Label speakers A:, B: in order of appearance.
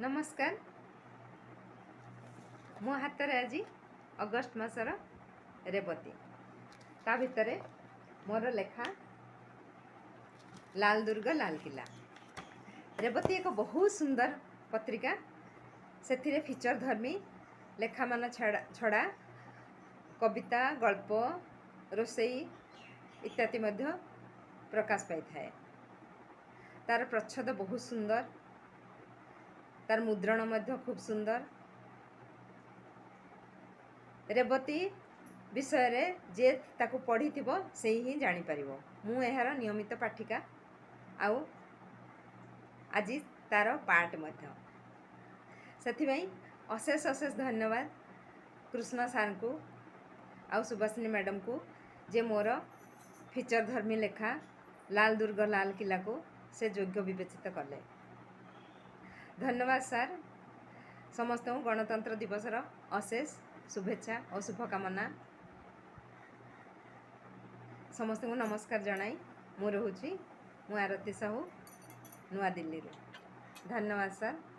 A: ନମସ୍କାର। ମୋ ହାତରେ ଆଜି ଅଗଷ୍ଟ ମାସର ରେବତୀ, ତା ଭିତରେ ମୋର ଲେଖା ଲାଲ ଦୁର୍ଗ ଲାଲକିଲ୍ଲା। ରେବତୀ ଏକ ବହୁତ ସୁନ୍ଦର ପତ୍ରିକା। ସେଥିରେ ଫିଚର୍ ଧର୍ମୀ ଲେଖାମାନ ଛଡ଼ା କବିତା, ଗଳ୍ପ, ରୋଷେଇ ଇତ୍ୟାଦି ମଧ୍ୟ ପ୍ରକାଶ ପାଇଥାଏ। ତାର ପ୍ରଚ୍ଛଦ ବହୁତ ସୁନ୍ଦର, ତାର ମୁଦ୍ରଣ ମଧ୍ୟ ଖୁବ୍ ସୁନ୍ଦର। ରେବତୀ ବିଷୟରେ ଯିଏ ତାକୁ ପଢ଼ିଥିବ, ସେଇ ହିଁ ଜାଣିପାରିବ। ମୁଁ ଏହାର ନିୟମିତ ପାଠିକା ଆଉ ଆଜି ତାର ପାର୍ଟ ମଧ୍ୟ। ସେଥିପାଇଁ ଅଶେଷ ଅଶେଷ ଧନ୍ୟବାଦ କୃଷ୍ଣ ସାର୍ଙ୍କୁ ଆଉ ସୁବାସିନୀ ମ୍ୟାଡ଼ାମକୁ ଯେ ମୋର ଫିଚର୍ ଧର୍ମୀ ଲେଖା ଲାଲ ଦୁର୍ଗ ଲାଲ କିଲ୍ଲାକୁ ସେ ଯୋଗ୍ୟ ବିବେଚିତ କଲେ। ଧନ୍ୟବାଦ ସାର୍। ସମସ୍ତଙ୍କୁ ଗଣତନ୍ତ୍ର ଦିବସର ଅଶେଷ ଶୁଭେଚ୍ଛା ଓ ଶୁଭକାମନା। ସମସ୍ତଙ୍କୁ ନମସ୍କାର ଜଣାଇ ମୁଁ ରହୁଛି। ମୁଁ ଆରତୀ ସାହୁ, ନୂଆଦିଲ୍ଲୀରୁ। ଧନ୍ୟବାଦ ସାର୍।